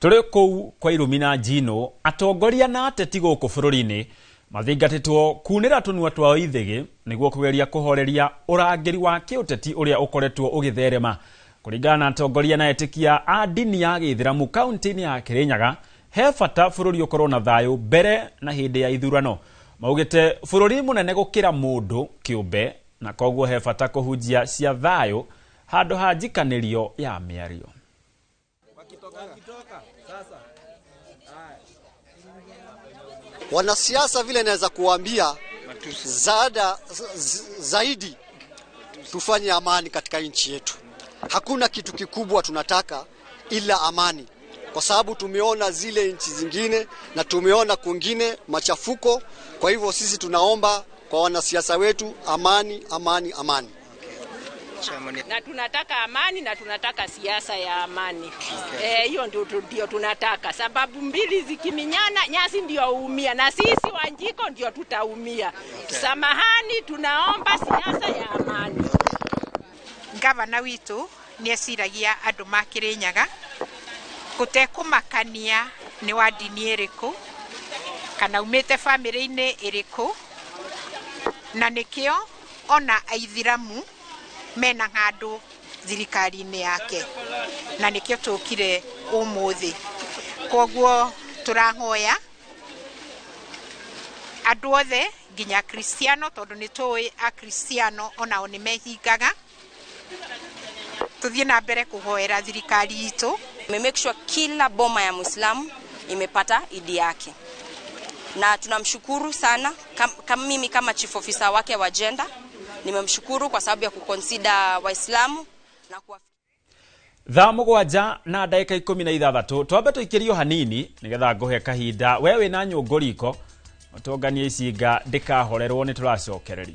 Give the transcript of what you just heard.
Tũrĩ kũu kwa irumi na njino, atongoria na ateti gũkũ bũrũri-inĩ mathingatĩtwo kunĩra tũnua twao ithĩgĩ nĩguo kũgeria kũhoreria ũrangĩri wa kĩũteti ũrĩa ũkoretwo ũgĩtherema. Kũringana na atongoria na etĩkia a ndini ya gĩithĩramu kaunti-inĩ ya Kĩrĩnyaga, he bata bũrũri ũkorwo na thayũ mbere na hĩndĩ ya ithurano. Maugĩte bũrũri mũnene gũkĩra mũndũ kĩũmbe na koguo he bata kũhunjia cia thayũ handũ ha njikanĩrio ya mĩario. Wanasiasa vile naweza kuwaambia zaidi tufanye amani katika nchi yetu. Hakuna kitu kikubwa tunataka ila amani, kwa sababu tumeona zile nchi zingine na tumeona kwingine machafuko. Kwa hivyo sisi tunaomba kwa wanasiasa wetu amani, amani, amani. Na tunataka amani na tunataka siasa ya amani. Hiyo ndio tunataka. Sababu mbili zikiminyana, nyasi ndio uumia na sisi Wanjiko ndio tutaumia. Samahani, tunaomba siasa ya amani. Gavana witu nĩ eciragia andũ ma Kĩrĩnyaga gũtekũmakania nĩ wa ndini ĩrĩkũ kana umĩte bamĩrĩ-inĩ ĩrĩkũ, na nĩkĩo ona aithiramu mena handũ thirikari-inĩ yake, na nĩkĩo tũkire ũmũthĩ. Koguo tũrahoya andũ othe nginya Akristiano, tondũ nĩ tũĩ Akristiano onao nĩ mehingaga, tuthiĩ na mbere kũhoera thirikari itũ. We make sure kila boma ya Muislamu imepata idi yake, na tunamshukuru sana. Mimi kama chief officer wake wa gender nimemshukuru kwa sababu ya kuconsider Waislamu na kuwa Thaa 7 na ndagĩka 16 twambe tũikĩrio hanini nĩgetha ngũhe kahinda we wĩna nyũngũ riko ũtũnganie icinga ndĩkahorerwo nĩ tũracokereria.